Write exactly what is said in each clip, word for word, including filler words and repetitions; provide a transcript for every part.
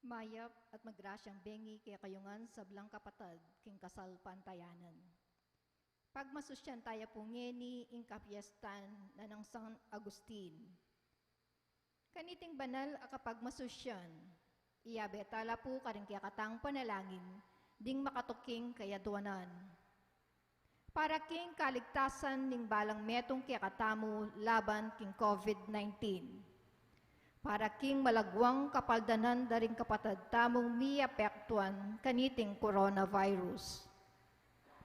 Mayap at magrasyang bengi kekayu ngan sablang kapatad king kasalpantayanan. Pagmasusyan taya pu ngeni ing kapiestan na nang San Agustin. Kaniting banal a kapagmasusyan, iyabe tala pu karing kekatang panalangin ding makatuking kayadwanan. Para king kaligtasan ning balang metung kekatamu laban king COVID nineteen. Para king malagwang kapaldanan da ring kapatad tamung miapektuan kaniting coronavirus.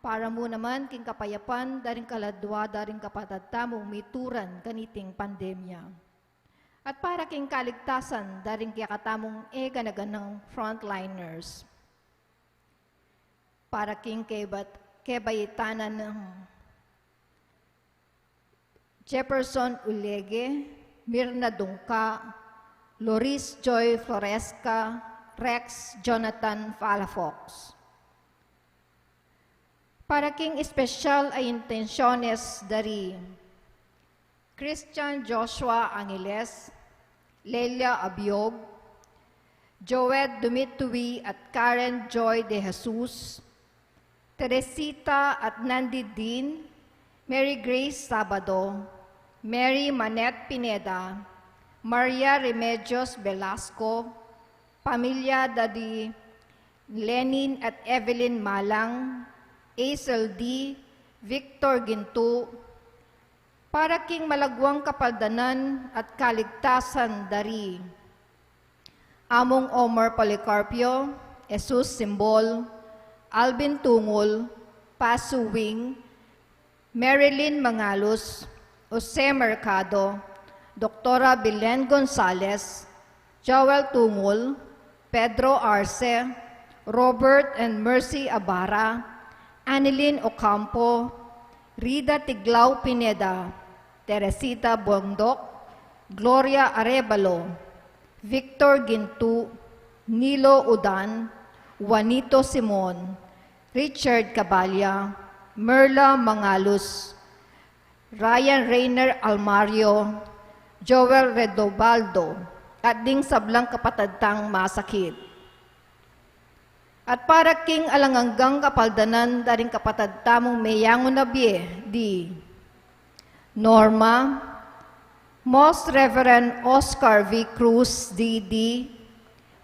Para mu naman king kapayapan da ring kaladua da ring kapatad tamung mituran kaniting pandemya. At para king kaligtasan da ring kekatamung e gana-ganang frontliners. Para king kebat-, kebayitanan nang Jefferson Ulegue, Mirna Dungca, Loris Joy Floresca, Rex Jonathan Palafox. Para king espesyal a intensyones da ri Christian Joshua Angeles, Lelia Abiog, Joed Dumitui at Karen Joy De Jesus, Teresita at Nandi Dean, Mary Grace Sabado, Mary Manette Pineda, Maria Remedios Velasco, pamilya da di Lenin at Evelyn Malang, Aisel D, Victor Gintu, para king malagwang kapaldanan at kaligtasan da ri Among Omar Policarpio, Jesus Simbol, Alvin Tungul, Pasu Wing, Marilyn Mangalus, Jose Mercado, Doktora Belen Gonzales, Joel Tungul, Pedro Arce, Robert and Mercy Abara, Annelyn Ocampo, Rida Tiglao Pineda, Teresita Bongdoc, Gloria Arevalo, Victor Gintu, Nilo Udan, Juanito Simon, Richard Caballa, Merla Mangalus, Ryan Reiner Almario, Joel Redobaldo, at ding sablang kapatad tang masakit. At para king alang anggang kapaldanan da ring kapatad tamung meyangu na bie di Norma, Most Reverend Oscar V Cruz, D D,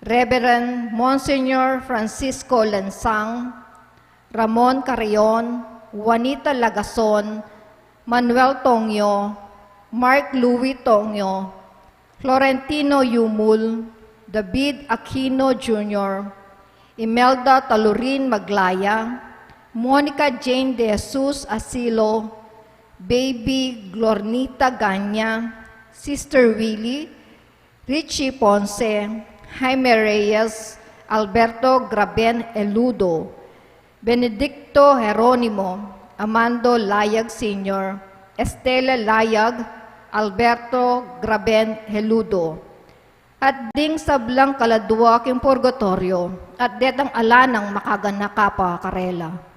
Reverend Monsignor Francisco Lansang, Ramon Carrion, Juanita Lagason, Manuel Tongyo, Mark Louis Tongyo, Florentino Yumul, David Aquino Junior, Imelda Talurin Maglaya, Monica Jane De Jesus Asilo, Baby Glornita Ganya, Sister Willie, Richie Ponce, Jaime Reyes, Alberto Graben Eludo, Benedicto Jeronimo, Amando Layag Senior, Estela Layag, Alberto Graben Heludo, at ding sablang kaladua king purgatorio, at detang ala nang makaganaka pa karela.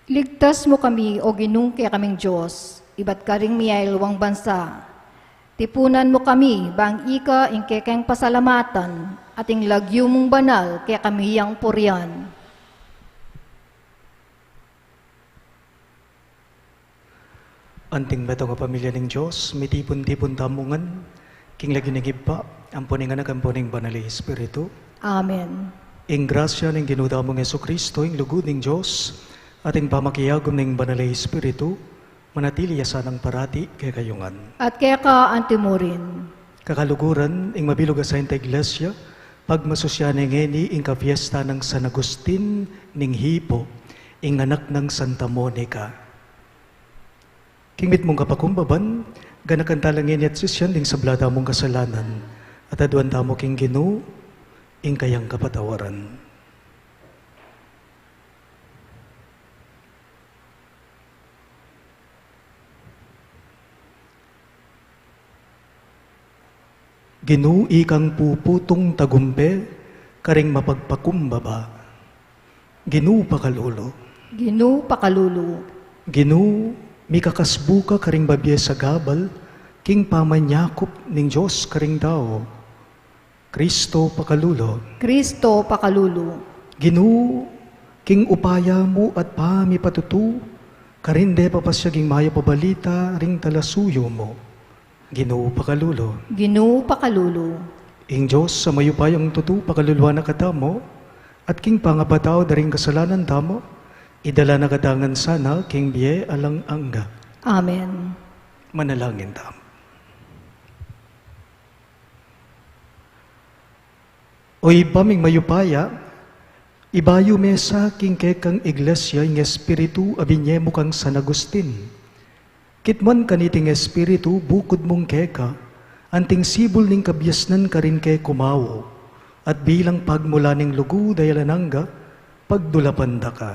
Ligtas mu kami, O Ginung kekaming Dios, ibat karing miyailwang bansa. Tipunan mu kami, bang ika ing kekeng pasalamatan, at ing lagyu mung banal kekami yang purian. Anting metung a pamilya ning Dios, mitipun-tipun tamu ngan king lagyu ning Ibpa, ampo ning Anak, ampo ning Banal a Espiritu. Amen. Ing grasya ning Ginu tamung Jesucristo, ing lugud ning Dios, at ing pamakiagum ning Banal a Espiritu, manatili ya sanang parati kekayu ngan. At keka antimurin. Kakaluguran, ing mabilug a Santa Iglesia, pagmasusyan ne ngeni ing kapiesta nang San Agustin ning Hippo, ing anak nang Santa Monica. King mitmung kapakumbaban, ganakan tala ngeni at sisian ding sabla tamung kasalanan, at aduan tamu king Ginu ing kayang kapatawaran. Ginu, ikang puputung tagumpe karing mapagpakumbaba. Ginu, pakalulu. Ginu, pakalulu. Ginu, mikakasbu ka karing babie sagabal king pamanyakup ning Dios karing tau. Kristo, pakalulu. Kristo, pakalulu. Ginu, king upaya mu at pamipatutu, karin de papasyag ing mayap a balita ring talasuyu mu. Ginu, pakalulu. Ginu, pakalulu. Ing Dios a mayupayang tutu, pakaluluan na katamu, at king pangapatawad da ring kasalanan tamu, idala na katamu ngan sana king bie alang angga. Amen. Manalangin tamu. O Ibpa ming mayupaya, ibayu me sa king kekang Iglesia ing Espiritu a binie mu kang San Agustin. Kitmuan ka niting Espiritu bukud mung keka, anting sibul ning kabiasnan karin ke kumau, at bilang pagmula ning lugud a alang angga, pagdulapan da ka.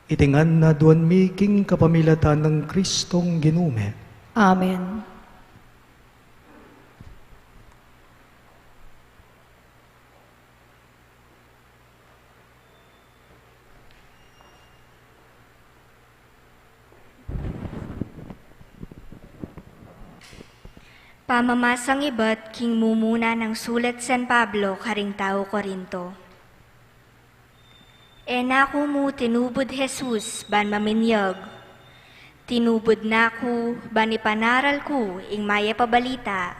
Iti ngan aduan mi king kapamilatan nang Kristong Ginu mi. Amen. Pamamasang ibat king mumuna nang sulat San Pablo karing tau Corinto. E na ku mu tinubud Jesus ban maminyag. Tinubud na ku ban ipanaral ku ing mayap a balita,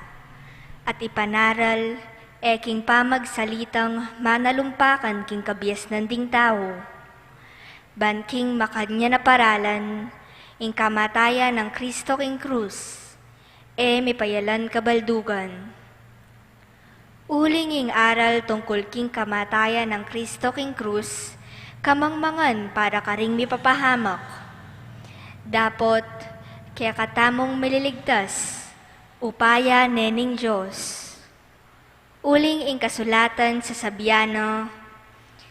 at ipanaral e king pamagsalitang manalumpakan king kabiasnan ding tau, ban king makanyan a paralan ing kamatayan nang Kristo king krus, e mipayalan kabaldugan. Uling ing aral tungkul king kamatayan nang Kristo king krus, kamangmangan para karing mipapahamak. Dapot, kekatamung mililigtas, upaya ne ning Dios. Uling ing kasulatan sasabian na,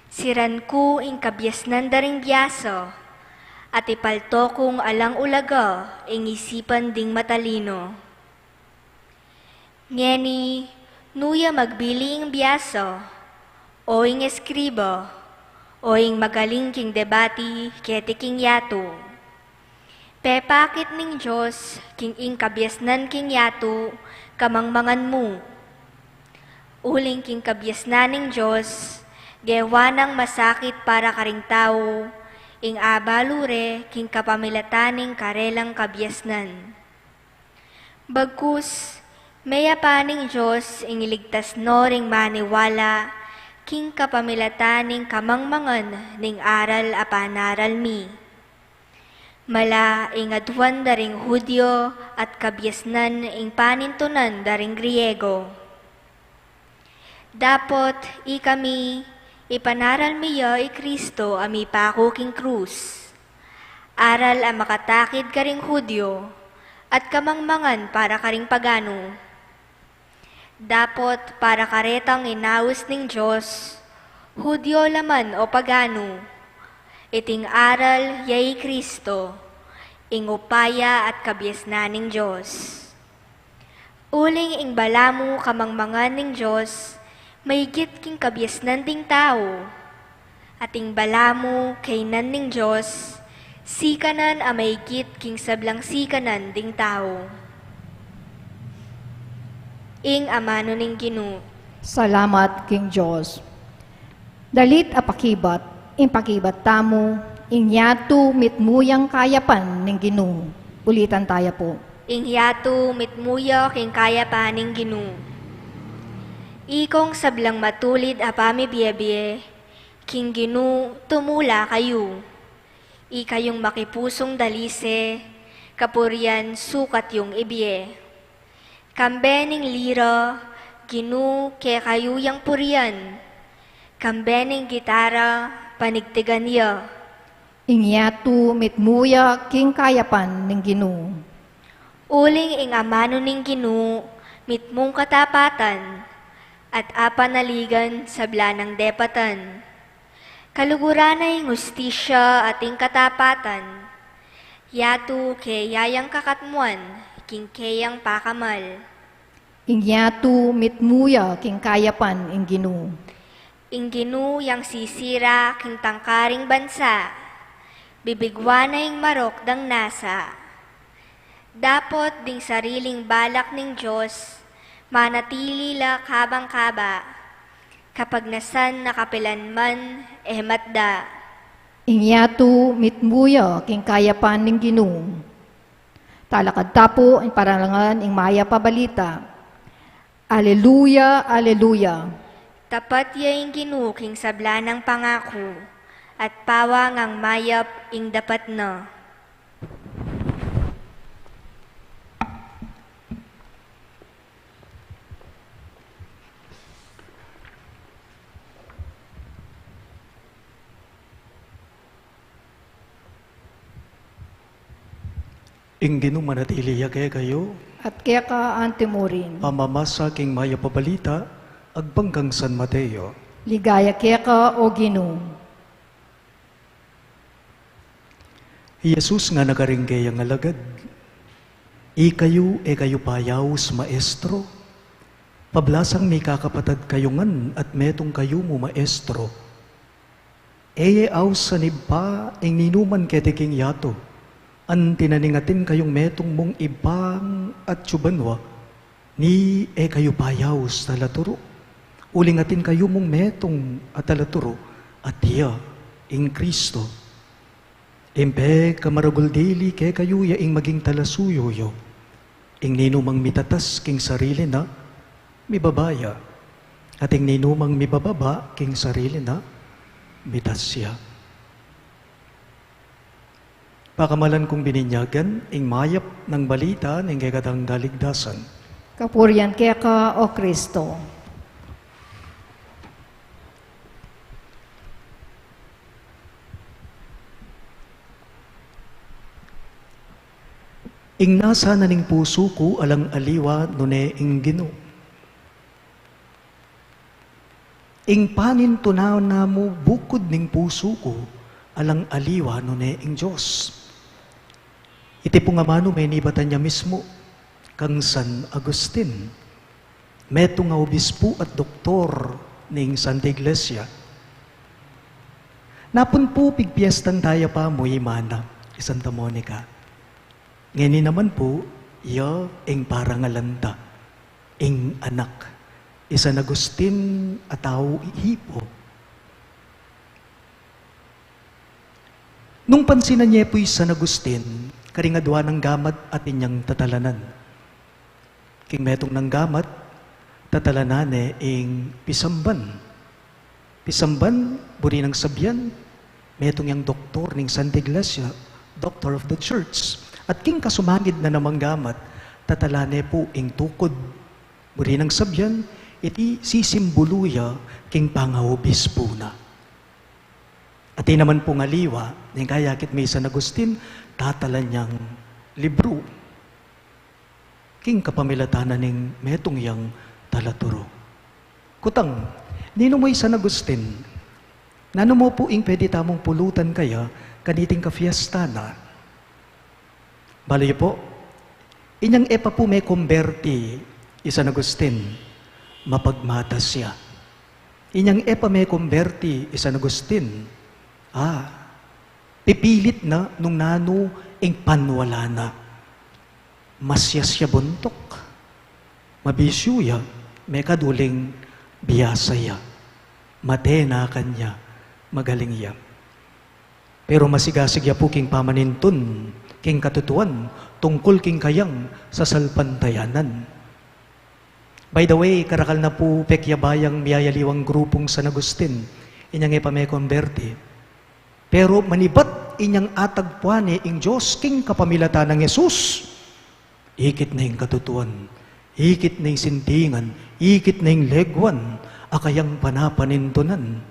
"Siran ku ing kabiasnan da ring biasa, at ipalto kung alang ulaga ing isipan ding matalino." Ngeni, nu ya magbili ing biasa, o ing eskriba, o ing magaling king debati keti king yatu? Pepakit ning Dios king ing kabiasnan king yatu kamangmangan mu. Uling king kabiasnan ning Dios, gewa nang masakit para karing tau ing abalu re king kapamilatan ning karelang kabiasnan. Bagkus, meyapa ning Dios ing iligtas no ring maniwala king kapamilatan ning kamangmangan ning aral a panaral mi. Mala ing aduan da ring Judio at kabiasnan ing panintunan da ring Griego. Dapot ikami, ipanaral mi ya i Kristo a mipaku king krus, aral a makatakid karing Judio, at kamangmangan para karing pagano. Dapot para karetang inaus ning Dios, Judio la man o pagano, iting aral ya i Kristo, ing upaya at kabiasnan ning Dios. Uling ing balamu kamangmangan ning Dios, maygit king kabiasnan ding tau. At ing balamu kaynan ning Dios, Sikanan a maigit king sablang sikanan ding tau. Ing amanu ning Ginu. Salamat king Dios. Dalit a pakibat, ing pakibat tamu, ing yatu mitmu yang kayapan ning Ginu. Ulitan taya pu. Ing yatu mitmu ya king kayapan ning Ginu. Ikong sablang matulid a pamibie-bie, king Ginu tumula kayu. Ikayung makipusung dalise, kapurian sukat yung ibie. Kambe ning lira, Ginu kekayu yang purian. Kambe ning gitara, panigtigan ya. Ing yatu mitmu ya king kayapan ning Ginu. Uling ing amanu ning Ginu mitmung katapatan, at apanaligan sabla nang depatan. Kaluguran na ing hustisya at ing katapatan. Yatu keya yang kakatmuan king keyang pakamal. Ing yatu mitmu ya king kayapan ing Ginu. Ing Ginu yang sisira king tangkaring bansa. Bibigwan na ing marok dang nasa. Dapot ding sariling balak ning Dios, manatili la kabang-kaba, kapagnasan na kapilanman e matda. Ing yatu mitmu ya king kayapan ning Ginu. Talakad ta pu ing paralangan ing mayap a balita. Aleluya, aleluya. Tapat ya ing Ginu king sabla nang pangaku, at pawang ngang mayap ing dapat na. Ing Ginu manatili ya kekayu. At keka antimurin. Pamamasa king mayap a balita agpang kang San Mateo. Ligaya keka, o Ginu. I Jesus ngana karing keyang alagad, ikayu e kayu payaus maestro? Pablasang mikakapatad kayu ngan at metung kayu mu maestro. E ye ausan Ibpa ing ninuman keti king yatu, anti na ning atin kayung metung mung Ibpa at atyu banua, ni e kayu payaus talaturu. Uling atin kayu mung metung a talaturu, at iya ing Kristo. Ing pekamaragul dili kekayu ya ing maging talasuyu yu. Ing ninumang mitatas king sarili na, mibaba ya. At ing ninumang mibababa king sarili na, mitas ya. Pakamalan kung bininyagan, ing mayap nang balita ning kekatang kaligtasan. Kapurian keka, o Kristo. Ing nasa na ning pusu ku alang aliwa nune ing Ginu. Ing panintunan na mu bukud ning pusu ku alang aliwa nune ing Dios. Iti pung amanu menibatan ya mismu kang San Agustin, metung a obispu at doktor ning Santa Iglesia. Napun pu pigpiestan taya pa mu i mana i Santa Monica. Ngeni naman pu, iya ing parangalan ta, ing anak i San Agustin a tau Hipoo. Nung pansinan ye pu i San Agustin, karing adua nang gamat atin yang tatalanan. King metung nang gamat, tatalanan ne ing pisamban. Pisamban, buri nang sabian, metung yang doktor ning Santa Iglesia, Doctor of the Church. At king kasumangid na namang gamat, tatalanan ne pu ing tukud. Buri nang sabian, iti sisimbulu ya king pangaobispu na. Atin naman pung aliwa, ning kayakit mi San Agustin, tatalan yang libru. King kapamilatan na ning metung yang talaturu. Kutang, ninu mu i San Agustin? Nanu mu pu ing pwede tamung pulutan kaya kaniting kafiesta na? Balu yu pu, inyang e pa pu mekumberti i San Agustin, mapagmatas ya. Inyang e pa mekumberti i San Agustin, ah, Pipilit na nung nanu ing panwala na. Masias ya buntuk, mabisyu ya, mekad uling biasa ya, mate na kanya, magaling ya. Pero masigasig ya pu king pamanintun king katutuan tungkul king kayang sasalpantayanan. By the way, karakal na pu pekyabayang miyayaliwang grupung San Agustin, inyang e pa mekomberti. Pero manibat inyang atagpuan ne ing Dios king kapamilatan nang Jesus, ikit na ing katutuan, ikit na ing sintingan, ikit na ing leguan a kayang panapanintunan.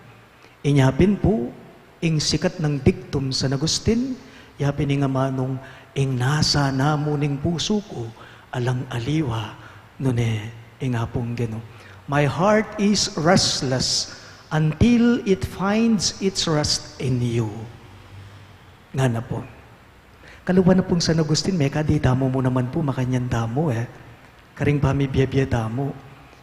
Inya pin pu, ing sikat nang dictum San Agustin, ya pin ing amanung ing nasa namu ning pusu ku, alang aliwa, nune ing Apung Ginu. My heart is restless until it finds its rest in you. Ngana pu. Kalupa na pung San Agustin, mekad itamu mu naman pu, makanyan tamu e. Karing pamibie-bie tamu,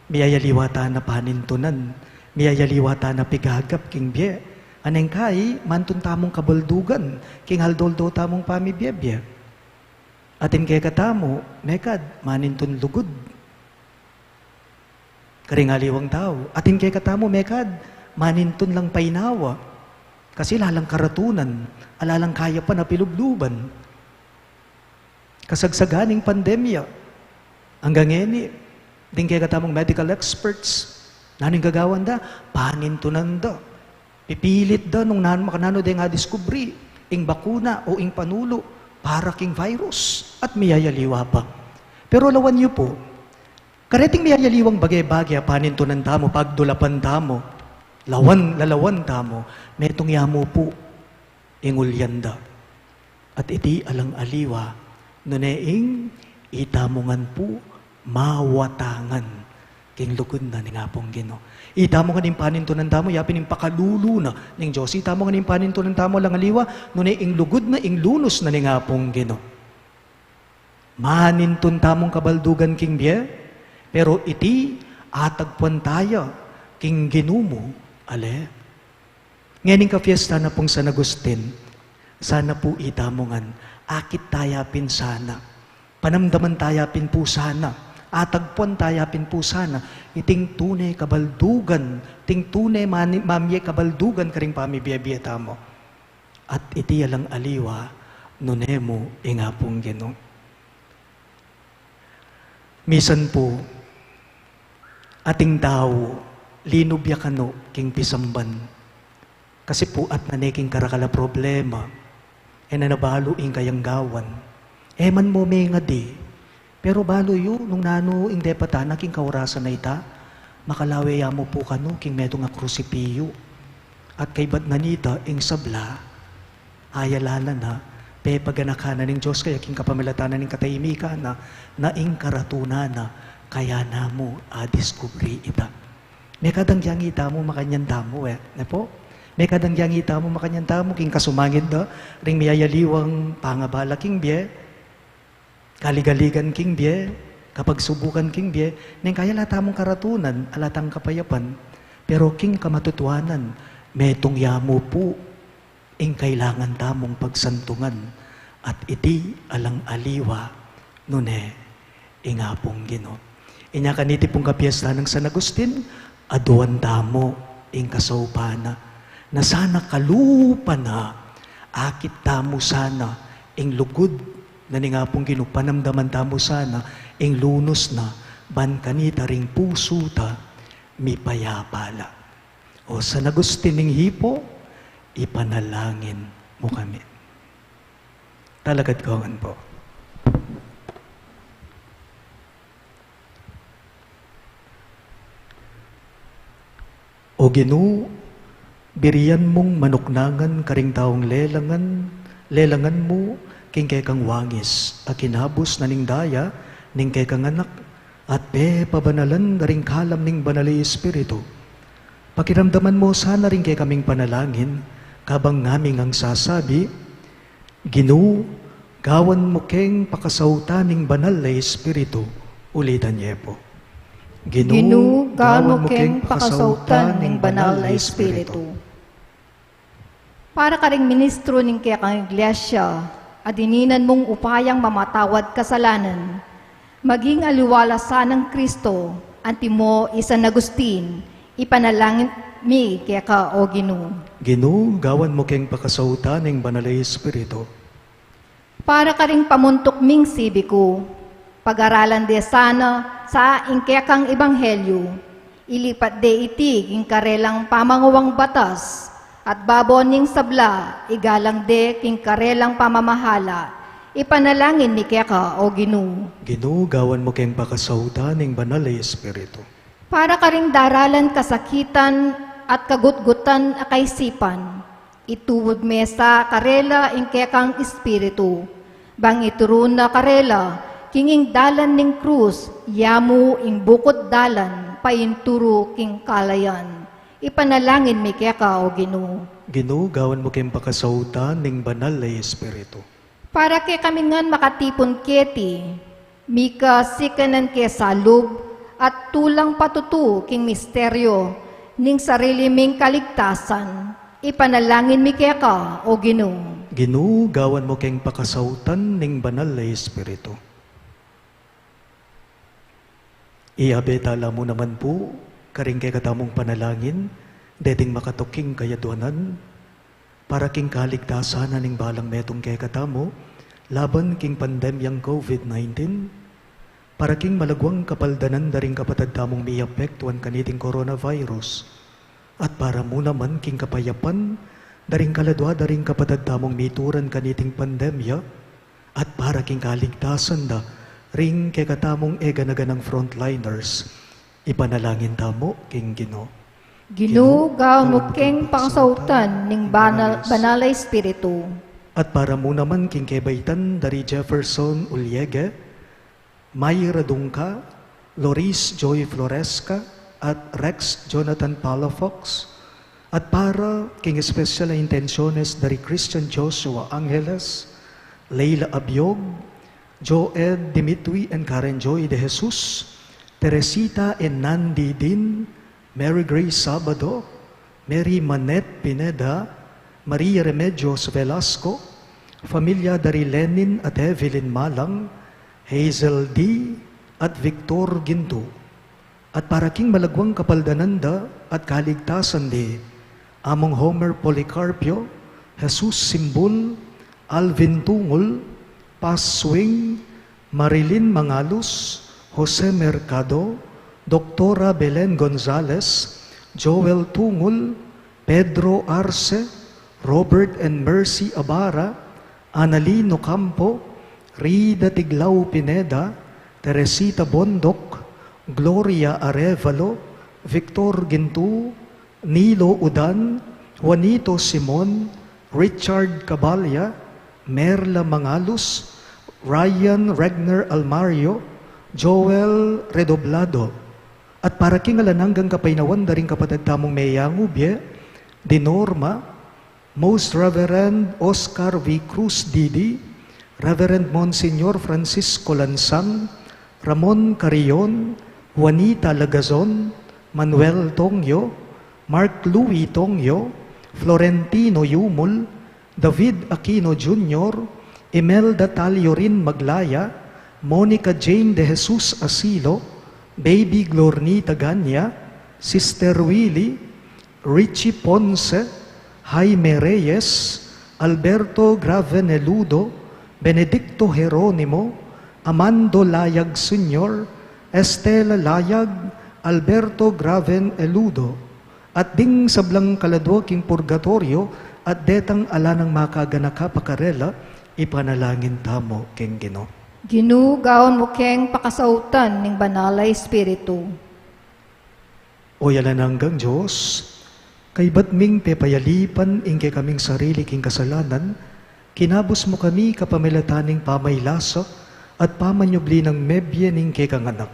miyayaliwa ta na panintunan, miyayaliwa ta na pigagap king bie. Aneng kai, mantun tamung kabaldugan king aldo-aldo tamung pamibie-bie. Atin kekatamu, mekad manintun lugud karing aliwang tau. Atin kekatamu, mekad manintun lang painawa. Kasi ala lang karatunan, ala lang kayapan a pilubluban. Kasagsagan ning pandemya, anggang ngeni, ding kekatamung medical experts, nanu ing gagawan da? Panintunan da. Pipilit da nung nan-, makananu deng adiskubri ing bakuna o ing panulu para king virus at miyayaliwa pa. Pero lawan yu pu, kareting miyayaliwang bage-bage a panintunan tamu, pagdulapan tamu, lawan, lalawan tamu, metung ya mu pu ing ulyan da. At iti alang aliwa, nune ing itamu ngan pu mawatangan king lugud na ning Apung Ginu. Itamu ngan ing panintunan tamu, yapin ing pakalulu na ning Dios. Itamu ngan ing panintunan tamu alang aliwa, nune ing lugud na, ing lunus na ning Apung Ginu. Manintun tamung kabaldugan king bie, pero iti atagpuan taya king Ginu mu, ale. Ngening kapiesta na pung San Agustin, sana pu itamu ngan, akit taya pin sana, panamdaman taya pin pu sana, atagpuan taya pin pu sana, iting tune kabaldugan, iting tune mani-, mamie kabaldugan karing pamibie-bie tamu. At iti alang aliwa, nune mu ing Apung Ginu. Misan pu, ating tau, linub ya kanu king pisamban. Kasi pu, atna ne king karakal a problema, e na ne balu ing kayang gawan. E man mu mengadi, pero balu yu, nung nanu ing depatan na king kaurasan a ita, makalawe ya mu pu kanu king metung a krusipiyu. At kaybat na nita ing sabla, ayala na na, pepaganakan na ning Dios kaya king kapamilatan na ning katahimikan na, na ing karatunan na, kaya na mu adiskubri ita. Mekad anggyang itamu makanyan tamu, e, ne pu? Mekad anggyang itamu makanyan tamu, king kasumangid da ring miyayaliwang pangabala king bie, kaligaligan king bie, kapagsubukan king bie, neng kaya ala tamung karatunan, ala tang kapayapan, pero king kamatutuanan, metung ya mu pu ing kailangan tamung pagsantungan, at iti alang aliwa, nune ing Apung Ginu. Inya kaniti pung kapiesta nang San Agustin, aduan tamu ing kasaupan na, na sana kalupa na, akit tamu sana ing lugud na ning Apung Ginu, panamdaman tamu sana ing lunus na, ban kanita ring pusu ta mipayapa la. O San Agustin ning Hippo, ipanalangin mu kami. Talakad ko ngan pu. O Ginu, birian mung manuknangan karing taung lelangan, lelangan mu king kekang wangis a kinabus na ning daya ning kekang Anak, at pepabanalan da ring kalam ning Banal a Espiritu. Pakiramdaman mu sana ring kekaming panalangin, kabang ngaming ngan sasabi, Ginu, gawan mu keng pakasautan ning Banal a Espiritu. Ulitan ye pu. Ginu, gawan mu keng pakasautan ning Banal a Espiritu. Para karing ministro ning kekang iglesia, a dininan mung upayang mamatawad kasalanan, maging aliwa la sanang Kristo, antimo i San Agustin, ipanalangin mi keka, O Ginu. Ginu, gawan mu keng pakasautan ning Banal a Espiritu. Para karing pamuntuk ming sibiku, pagaralan de sana sa ing kekang ebanghelyu, ilipat de iti king karelang pamanguang batas, at babo ning sabla, igalang de king karelang pamamahala, ipanalangin mi keka, O Ginu. Ginu, gawan mu keng pakasautan ning Banal a Espiritu. Para karing daralan kasakitan at kagutgutan a kaisipan, ituud me sa karela ing kekang Espiritu, bang ituru na karela king ing dalan ning krus, ya mu ing bukud dalan painturu king kalayan. Ipanalangin mi keka, O Ginu. Ginu, gawan mu keng pakasautan ning Banal a Espiritu. Para kekami ngan makatipun keti, mika sikanan ke salub at tulang patutu king misteryo ning sarili ming kaligtasan, ipanalangin mi keka, O Ginu. Ginu, gawan mu keng pakasautan ning Banal a Espiritu. Iyabe tala mu naman pu karing kekatamung panalangin deting makatuking kayadwanan, para king kaligtasan na ning balang metung kekatamu laban king pandemyang COVID nineteen, para king malagwang kapaldanan da ring kapatad tamung miapektuan kaniting coronavirus, at para mu naman king kapayapan da ring kaladwa da ring kapatad tamung mituran kaniting pandemya, at para king kaligtasan da ring kekatamung e gana-ganang frontliners, ipanalangin tamu king Ginu. Ginu, gawan mu keng pakasautan ning Banal, Banal a Espiritu. At para mu naman king kebaitan da ri Jefferson Uliege, Myra Dungca, Loris Joy Floresca, at Rex Jonathan Palafox, at para king espesyal a intensyones da ri Christian Joshua Angeles, Leila Abiog, Joed Dimitri and Karen Joy de Jesus, Teresita and Nandi Din, Mary Grace Sabado, Mary Manette Pineda, Maria Remedios Velasco, familia da ri Lenin at Evelyn Malang, Hazel D., at Victor Ginto. At para king malagwang kapaldanan da at kaligtasan de, Among Homer Policarpio, Jesus Simbul, Alvin Tungul, Paz Swing, Marilyn Mangalus, Jose Mercado, Doktora Belen Gonzalez, Joel Tungul, Pedro Arce, Robert and Mercy Abara, Annalyn Ocampo, Rida Tiglao Pineda, Teresita Bondoc, Gloria Arevalo, Victor Ginto, Nilo Udan, Juanito Simon, Richard Cabalya, Merla Mangalus, Ryan Regner Almario, Joel Redoblado. At para king alang anggang kapaynawan da ring kapatad tamung meyangubie, di Norma, Most Reverend Oscar V. Cruz D D, Reverend Monsignor Francisco Lansang, Ramon Carrion, Juanita Lagazon, Manuel Tongyo, Mark Louis Tongyo, Florentino Yumul, David Aquino Junior, Imelda Taliorin Maglaya, Monica Jane de Jesus Asilo, Baby Glornita Gania, Sister Willie, Richie Ponce, Jaime Reyes, Alberto Graven Eludo, Benedicto Jeronimo, Amando Layag Senior, Estela Layag, Alberto Graven Eludo, at ding sablang kaladwa king purgatoryo, at detang ala nang makaganaka pa karela, ipanalangin tamu king Ginu. Ginu, gawan mu keng pakasautan ning Banal a Espiritu. O alang anggang Dios, kaybat ming pepayalipan ing kekaming sarili king kasalanan, kinabus mu kami kapamilatan ning pamailasa at pamanyubli nang mebie ning kekang Anak.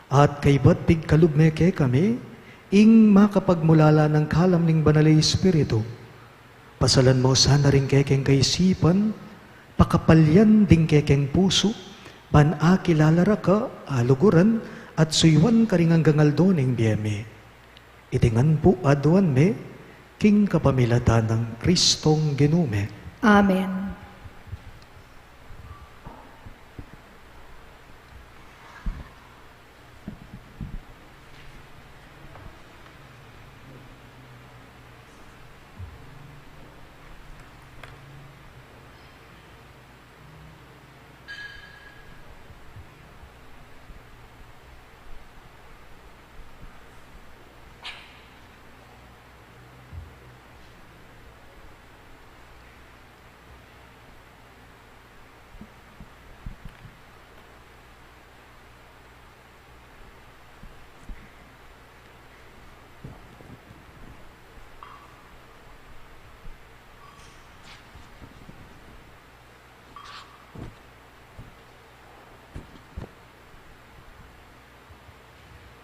At kaybat pigkalub me kekami ing makapagmulala nang kalam ning Banal a Espiritu. Pasalan mu sana ring kekeng kaisipan, pakapalyan ding kekeng pusu, ban akilala ra ka, aluguran, at suyuan ka ring anggang aldo ning bie mi. Iti ngan pu aduan mi, King kapamilatan nang Kristong Ginu mi. Amen.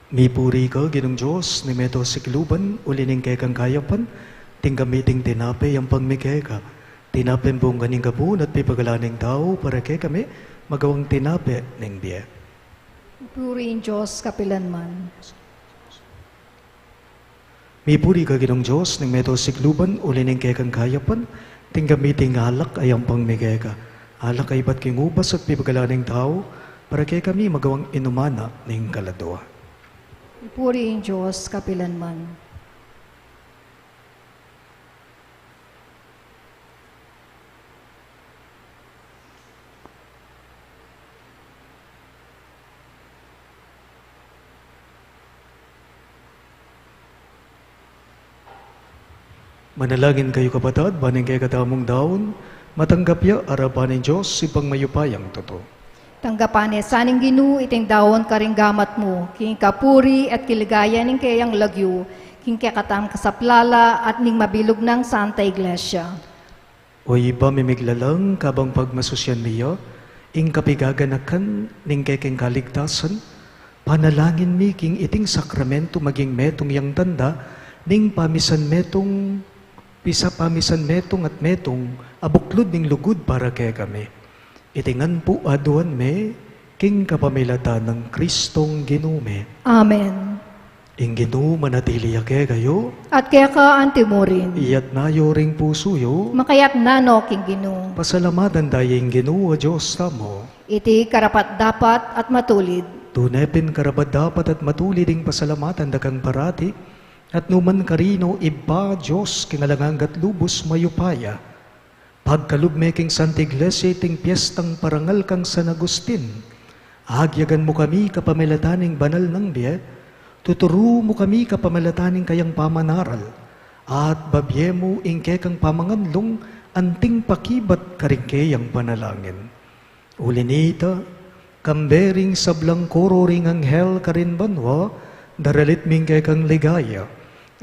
Mipuri ka, Ginung Dios ning meto sikluban, uli ning kekang kayapan, tinggap mi iting tinape, yampang mi keka. Tinape bungka ning gabun at pipagalan ning tau, para kekami, magawang tinape ning bie. Puri ing Dios kapilanman. Mipuri ka, Ginung Dios ning meto sikluban, uli ning kekang kayapan, tinggap mi iting alak a yampang mi keka. Alak a ibat king ubas at pipagalan ning tau, para kekami magawang inuman na ning kaladua. Puri ing Dios kapilanman. Manalangin kayu, kapatad, ban ing kekatamung daun matanggap ya arapan ning Dios, Ibpang mayupayang tutu. Tanggapan na sa ning Ginu iting daun karing gamat mu, king kapuri at king ligaya ning keyang lagyu, king kekatang kasaplala at ning mabilug nang Santa Iglesia. O Ibpa mi miglalang, kabang pagmasusyan mi ya ing kapigaganakan ning kekeng kaligtasan, panalangin mi king iting sakramento maging metung yang tanda ning pamisan metung, pisa pamisan metung at metung a buklud ning lugud para kekami. Iti ngan pu aduan mi king kapamilatan nang Kristong Ginu mi. Amen. Ing Ginu manatili ya kekayu. At keka antimurin. Iyatas yu ring pusu yu. Makayatas no king Ginu. Pasalamatan taya ing Ginu a Dios tamu. Iti karapat-dapat at matulid. Tune pin karapat-dapat at matulid ing pasalamatan da kang parati, at nukarin man, Ibpa, Dios king alang angga at lubus mayupaya. Pagkalub me king Santa Iglesia iting piestang parangal kang San Agustin. Agyagan mu kami kapamilatan ning banal nang bie, tuturu mu kami kapamilatan ning kayang pamanaral, at babie mu ing kekang pamanganlung anting pakibat karing keyang panalangin. Uli na nita, kambe ring sablang koro ring anghel karin banua, daralit mi ing kekang ligaya.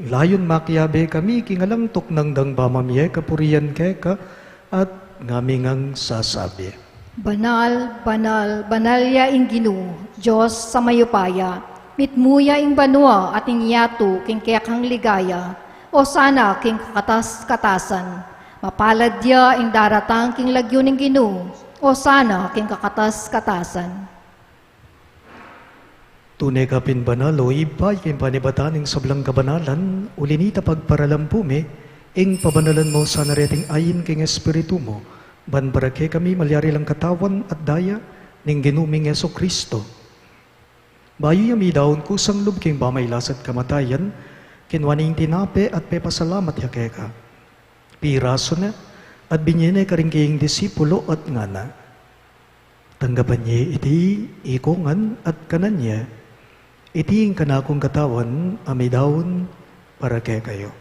Layun makiabe kami king alang tuknang dang pamamie kapurian keka, at ngami ngang sasabi: Banal, banal, banal ya ing Ginu, Dios a mayupaya. Mitmu ya ing banua at ing yatu king kekang ligaya. Osana king kakatas-katasan. Mapalad ya ing daratang king lagyu ning Ginu. Osana king kakatas-katasan. Tune ka pin banal, o Ibpa, king panibatan ning sablang kabanalan, uli na nita pagparalampu mi ing pabanalan mu sana reting ain king Espiritu mu, ban para kekami malyari lang katawan at daya ning Ginu ming Jesucristo. Bayu ya midaun kusang lub king pamailas at kamatayan, kinua ne ing tinape at pepasalamat ya keka. Pirasu ne at binie ne karing keyang disipulo at ngana: Tanggapan ye iti ikongan at kanan ye, iti ing kanakung katawan a midaun para kekayu.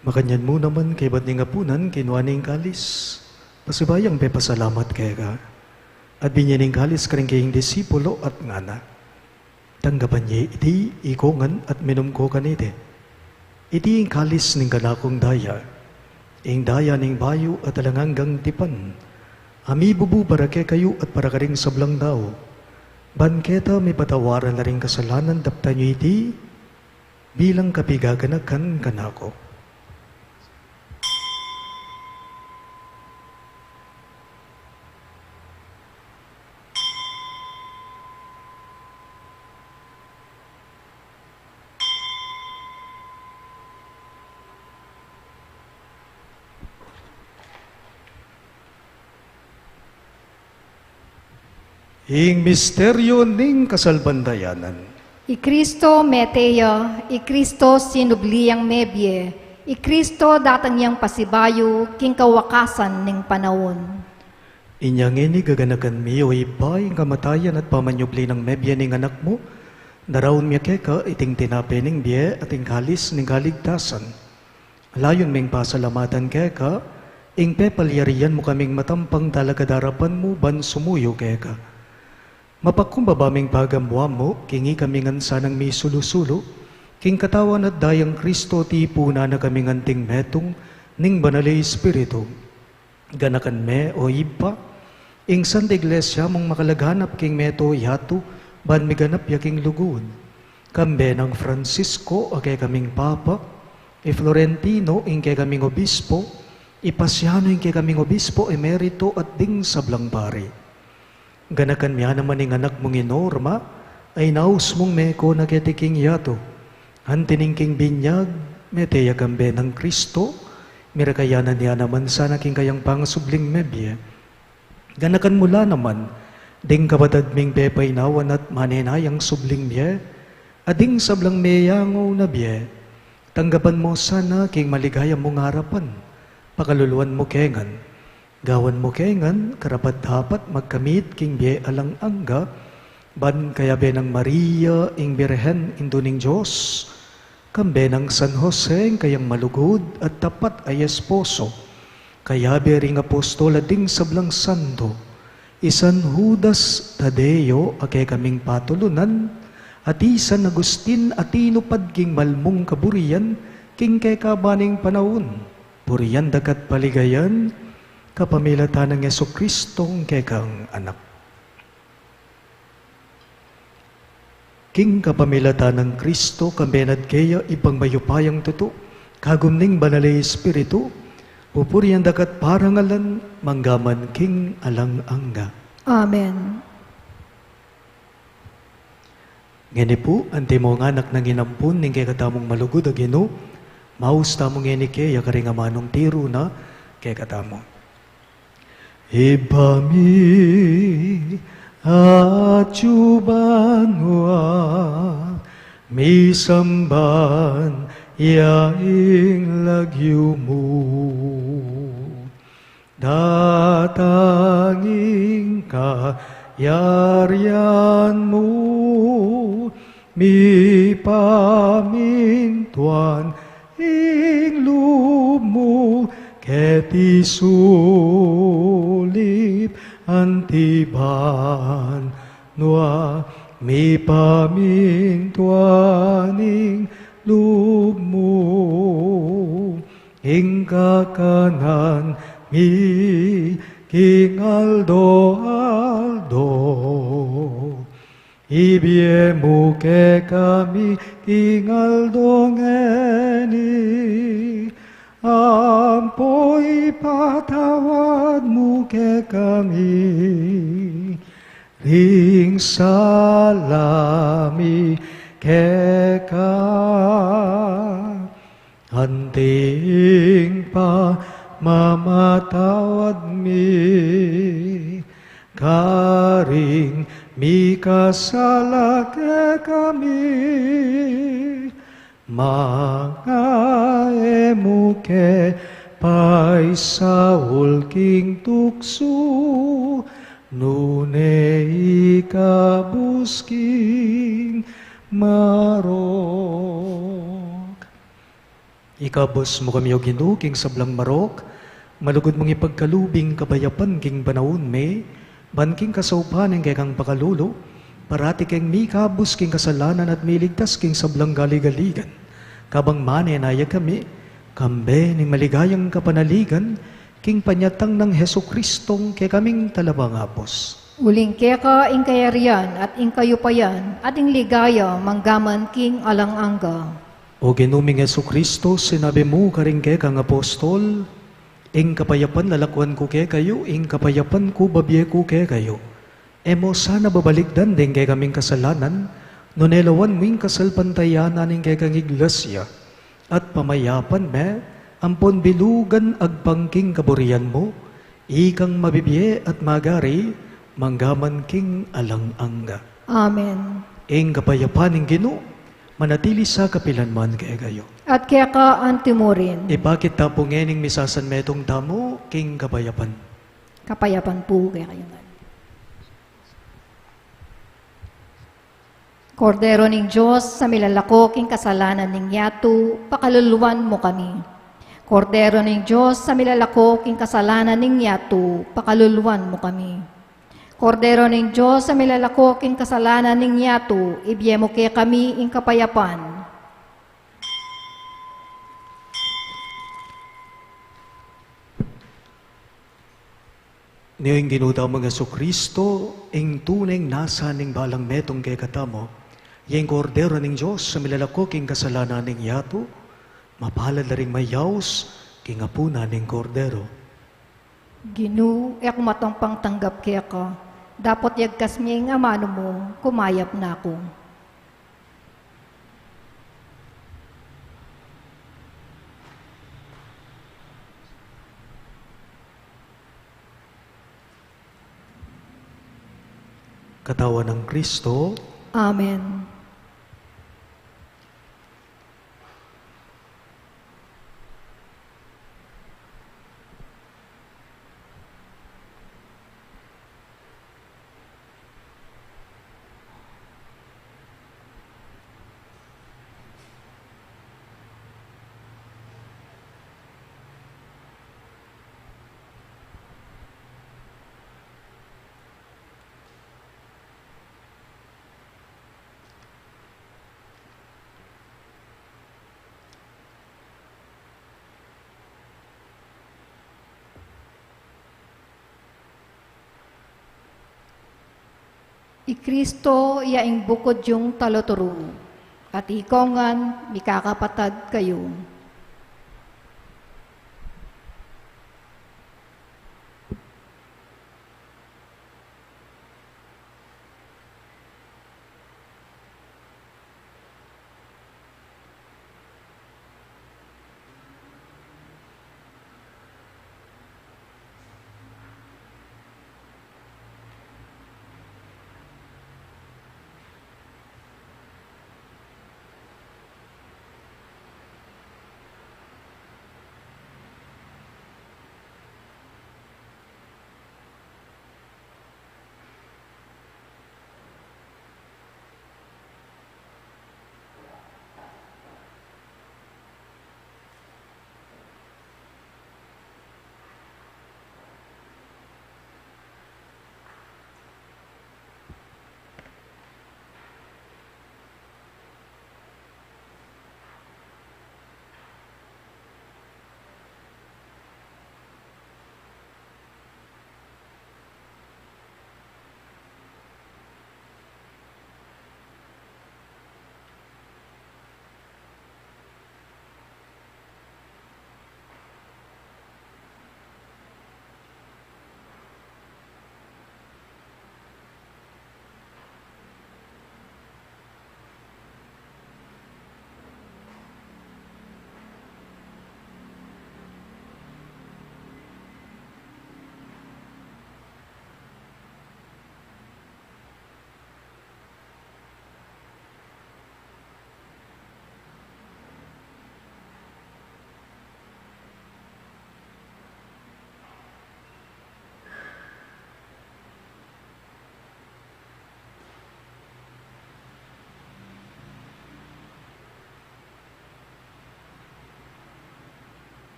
Makanyan mu naman kaybat ning apunan, kinua ne ing kalis, pasibayung pepasalamat keka, at binie ne ing kalis karing keyang disipulo at ngana: Tanggapan ye iti ikongan at minum ko kaniti. Iti ing kalis ning kanakung daya, ing daya ning bayu at alang anggang tipan, a mibubu para kekayu at para karing sablang tau. Ban keta mipatawaran la ring kasalanan, daptan yu iti bilang kapigaganakan kanaku. Ing misteryu ning kasalpantayanan. I Kristo mete ya, i Kristo sinubli yang mebie, i Kristo datang yang pasibayu king kawakasan ning panaun. Inya ngeni gaganakan mi, o Ibpa, ing kamatayan at pamanyubli nang mebie ning Anak mu, daraun mi keka iting tinape ning bie at ing kalis ning kaligtasan. Layun ming pasalamatan keka ing pepalyarian mu kaming matampang talakad king arapan mu ban sumuyu keka. Mapakumbaba ming pagamuan mu king ikami ngan sanang misulu-sulu king katawan at dayang Kristo, tipunan na kaming anting metung ning Banal a Espiritu. Ganakan me, o Ibpa, ing Santa Iglesia mung makalaganap king mabilug a yatu, ban miganap ya king lugud. Kambe nang Francisco a kekaming Papa, i Florentino ing kekaming Obispo, i Pasiano ing kekaming Obispo Emerito at ding sablang pari. Ganakan me naman ing anak mung i Norma, a inaus mung meko na keti king yatu. Anti ning king binyag, mete ya kambe nang Kristo, mirakayanan ya naman sana king kayang pangasubling mebie. Ganakan mu la naman ding kapatad ming pepainawan at manenayang subling bie, at ding sablang meyangu na bie. Tanggapan mu sana king maligaya mung arapan, pakaluluan mu ke ngan. Gawan mu ke ngan karapat-dapat magkamit king bie alang angga, ban kayabe nang Maria ing Birhen, Indu ning Dios, kambe nang San Jose ing kayang malugud at tapat a esposo, kayabe ring apostol at ding sablang santo, i San Judas Tadeo a kekaming patulunan, at i San Agustin a tinupad king mal mung kaburian king kekaban ning panaun. Purian da ka at paligayan kapamilatan nang Jesucristo ing kekang Anak. King kapamilatan nang Kristo, kambe na at keya, Ibpang mayupayang tutu, kagum ning Banal a Espiritu, pupurian da ka at parangalan, mangga man king alang angga. Amen. Ngeni pu, antimo ngan anak nang inampun ning kekatamung malugud a Ginu, maus tamu ngeni keya karing amanung tiru na kekatamu. Ibpa mi, atsu ka banua, misamban ya ing lagyu mu. Datang ing kayarian mu, mipamintuan ing lub mu, keti sulip anti banua, mipamintuan ing lub mu. Ing kakanan mi king aldo-aldo, ibie mu kekami king aldo ngeni, ampo ipatawad mu kekami ring sala mi keka, anti ing pamamatawad mi karing mikasala kekami, manga e mu ke paisaul king tuksu, nune ikabus king marok. Ikabus mu kami, O Ginu, king sablang marok, malugud mung ipagkalub ing kapayapan king panaun mi, ban king kasaupan ning kekang pakalulu, parati keng mikabus king kasalanan at miligtas king sablang galigaligan. Kabang manenaya kami, kambe ning maligayang kapanaligan, king panyatang nang Jesucristong kekaming Talapangabus. Uling keka ing kayarian at ing kayupayan at ing ligaya manggaman king alang angga. O Ginu ming Jesucristo, sinabi mu karing kekang apostol, ing kapayapan lalakwan ku kekayu, ing kapayapan ku babie ku kekayu. E mu sana babalikdan deng kekaming kasalanan, nune lawan mu ing kasalpantayanan ning kekang iglesia, at pamayapan me, ampon bilugan agpang king kaburian mu, ikang mabibie at magari, manggaman king alang angga. Amen. Ing kapayapan ning Ginu, manatili sa kapilan man kekayu. At keka anti mu rin. Ipakit ta pu ngening misasanmetung tamu king kapayapan. Kapayapan pu kekayu ngan. Kordero ning Dios, a milalako king kasalanan ning yatu, pakaluluan mu kami. Kordero ning Dios, a milalako king kasalanan ning yatu, pakaluluan mu kami. Kordero ning Dios, a milalako king kasalanan ning yatu, ibie mu kekami ing kapayapan. Nia ing Ginu tamung Jesucristo, ing tuneng nasa ning balang metung kekatamu, ya ing Kordero ning Dios, a milalako king kasalanan ning yatu, mapalad la ring mayaus king apunan ning Kordero. Ginu, e ku matampang tanggap keka, dapot yagkas me ing amanu mu, kumayap na ku. Katawan nang Kristo. Amen. I Kristo ya ing bukud yung taluturu, at ikayu ngan mikakapatad kayu.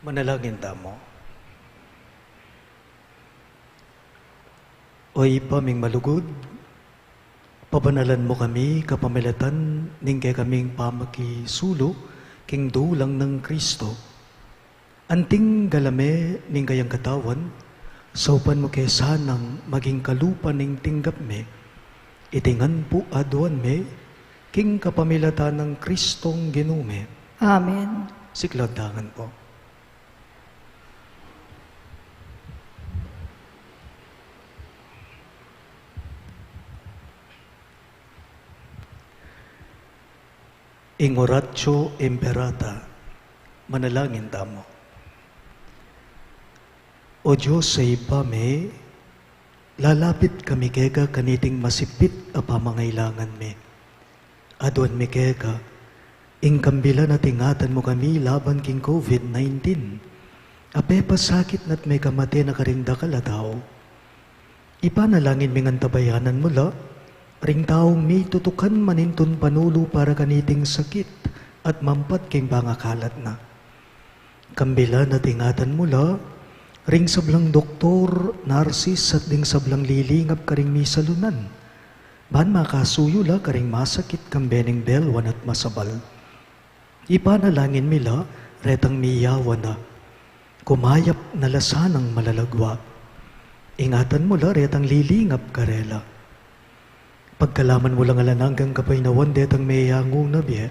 Manalangin tamu. O Ibpa ming malugud, pabanalan mu kami kapamilatan ning kekaming pamakisulu king dulang nang Kristo. Anting galame ning kayang katawan, saupan mu ke sanang maging kalupa ning tinggap mi. Iti ngan pu aduan mi king kapamilatan nang Kristong Ginu mi. Amen. Siklaud tamu ngan pu. Ing Oratio Imperata. Manalangin tamu. O Dios a Ibpa mi, lalapit kami keka kaniting masipit a pamangailangan mi. Aduan mi keka ing kambilan at ingatan mu kami laban king COVID nineteen a pepasakit na't mekamate na karing dakal a tau. Ipanalangin ming antabayanan mu la ring taung mitutukan manintun panulu para kaniting sakit at mampat king pangakalat na. Kambilan at ingatan mu la ring sablang doktor, narsis at ding sablang lilingap karing misalunan, ban makasuyu la karing masakit kambe ning belwan at masabal. Ipanalangin mi la retang miyawan na, kumayap na la sanang malalagwa. Ingatan mu la retang lilingap karela. Pagkalaman mu lang alang anggang kapaynawan detang meyangu na bie.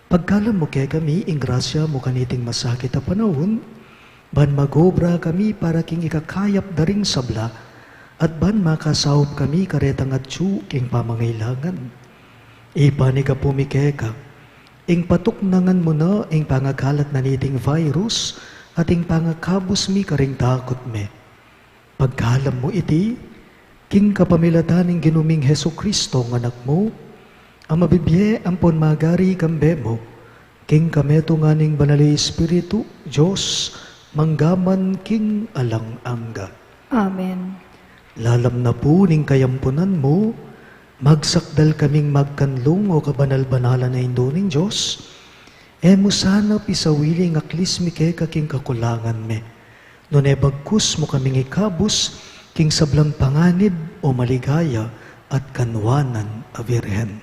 Pagkalam mu kekami ing grasya mu kaniting masakit a panaun, ban magobra kami para king ikakayap da ring sabla, at ban makasaup kami karetang atyu king pamangailangan. Ipanyawad mi keka ing patuknangan mu na ing pangakalat na niting virus at ing pangakabus mi karing takut mi. Pagkalam mu iti king kapamilatan ning Ginu ming Jesucristo, ing Anak mu, a mabibie ampon magari kambe mu king kametungan ning Banal a Espiritu, Dios, mangga man king alang angga. Amen. Lalam na pu ning kayampunan mu, magsakdal kaming magkanlung, o kabanal-banalan a Indu ning Dios. E mu sana pisawili ing aklis mi keka king kakulangan mi, nune bagkus mu kaming ikabus king sablang panganib o maligaya at kanwanan a Virgen.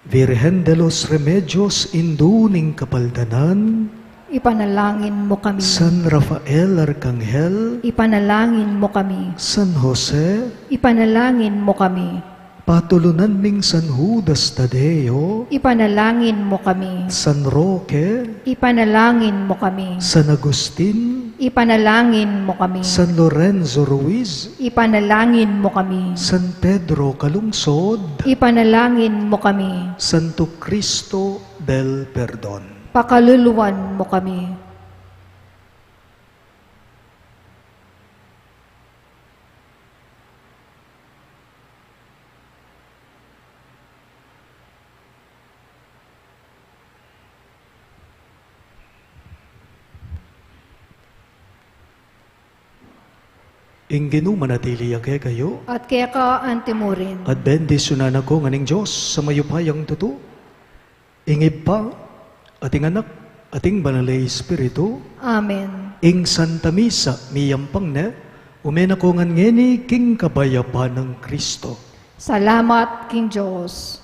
Virgen de los Remedios, Indu ning Kapaldanan, ipanalangin mu kami. San Rafael Arkanghel, ipanalangin mu kami. San Jose, ipanalangin mu kami. Patulunan ming San Judas Tadeo, ipanalangin mu kami. San Roque, ipanalangin mu kami. San Agustin, ipanalangin mu kami. San Lorenzo Ruiz, ipanalangin mu kami. San Pedro Calungsod, ipanalangin mu kami. Santo Cristo del Perdon, pakaluluan mu kami. Ing Ginu manatili ya kekayu. At keka antimurin. At bendisyunan na kayu ngan ning Dios a mayupayang tutu, ing Ibpa, at ing Anak, at ing Banal a Espiritu. Amen. Ing Santa Misa miyampang ne, ume na kayu ngan ngeni king kabayapan nang Kristo. Salamat king Dios.